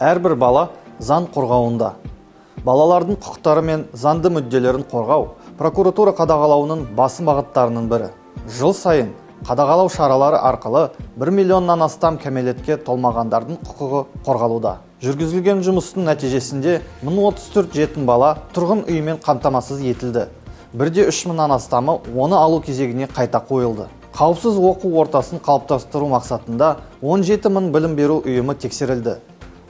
Әрбір бала заң қорғауында. Балалардың құқықтары мен заңды мүдделерін қорғау прокуратура қадағалауының басым бағыттарының бірі. Жыл сайын қадағалау шаралары арқылы 1 миллионнан астам кәмелетке толмағандардың құқығы қорғалуда. Жүргізілген жұмыстың нәтижесінде 1034 жетім бала тұрғын үймен қамтамасыз етілді. 1,3 мыңнан астамы оны алу кезегіне қайта қойылды. Қауіпсіз оқу ортасын қалыптастыру мақсатында 17 мың білім беру ұйымы тексерілді.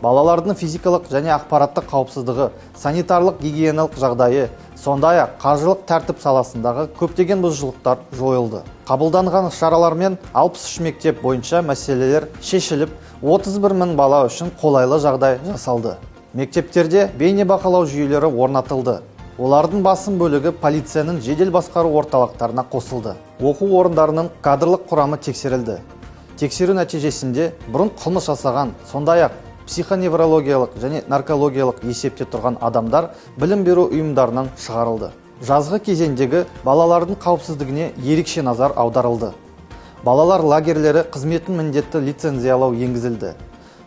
Балалардың физикалық және ақпараттық қауіпсіздігі, санитарлық гигиеналық жағдайы, сондай-ақ қаржылық тәртіп саласындағы көптеген бұзушылықтар жойылды. Қабылданған шаралармен 63 мектеп бойынша мәселелер шешіліп, 31 мың бала үшін қолайлы жағдай жасалды. Мектептерде бейнебақылау жүйелері орнатылды. Олардың басым бөлігі полицияның жедел басқару орталықтарына қосылды. Оқу орындарының кадрлық құрамы тексерілді. Тексеру нәтижесінде бұрын қылмыс жасаған, сондай-ақ психоневрологиялық және наркологиялық есепте тұрған адамдар білім беру ұйымдарынан шығарылды. Жазғы кезеңдегі балалардың қауіпсіздігіне ерекше назар аударылды. Балалар лагерлері қызметін міндетті лицензиялау енгізілді.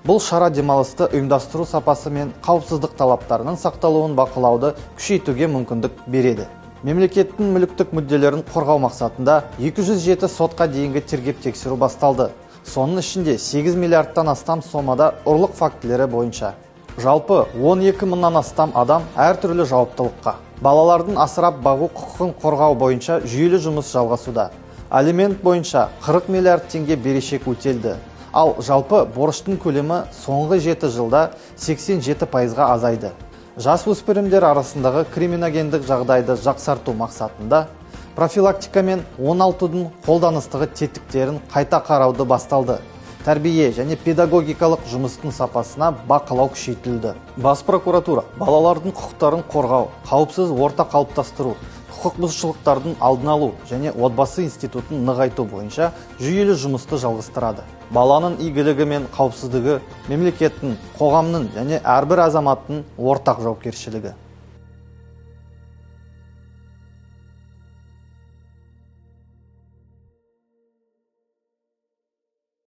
Бұл шара демалысты ұйымдастыру сапасы мен қауіпсіздік талаптарының сақталуын бақылауды күшейтуге мүмкіндік береді. Мемлекеттің мүліктік мүдделерін қорғау мақсатында 207 сотқа дейінгі тергеп-тексеру басталды. Соның ішінде 8 миллиардтан астам сомада ұрлық фактілері бойынша. Жалпы 12 мыңнан астам адам әртүрлі жауаптылыққа. Балалардың асырап бағу құқығын қорғау бойынша жүйелі жұмыс жалғасуда. Алимент бойынша 40 миллиард теңге берешек өтелді. Ал жалпы борыштың көлемі соңғы 7 жылда 87%-ға азайды. Жас өспірімдер арасындағы криминогендік жағдайды жақсарту мақсатында профилактика мен 16-дың қолданыстығы тетіктерін қайта қарауды басталды. Тәрбие және педагогикалық жұмыстың сапасына бақылау күшейтілді. Бас прокуратура балалардың құқықтарын қорғау, қауіпсіз орта қалыптастыру, құқық бұзушылықтардың алдын алу және отбасы институтын нығайту бойынша жүйелі жұмысты жалғастырады. Баланың игілігі мен қауіпсіздігі мемлекеттің, қоғамның және әрбір азаматтың ортақ жауапкершілігі.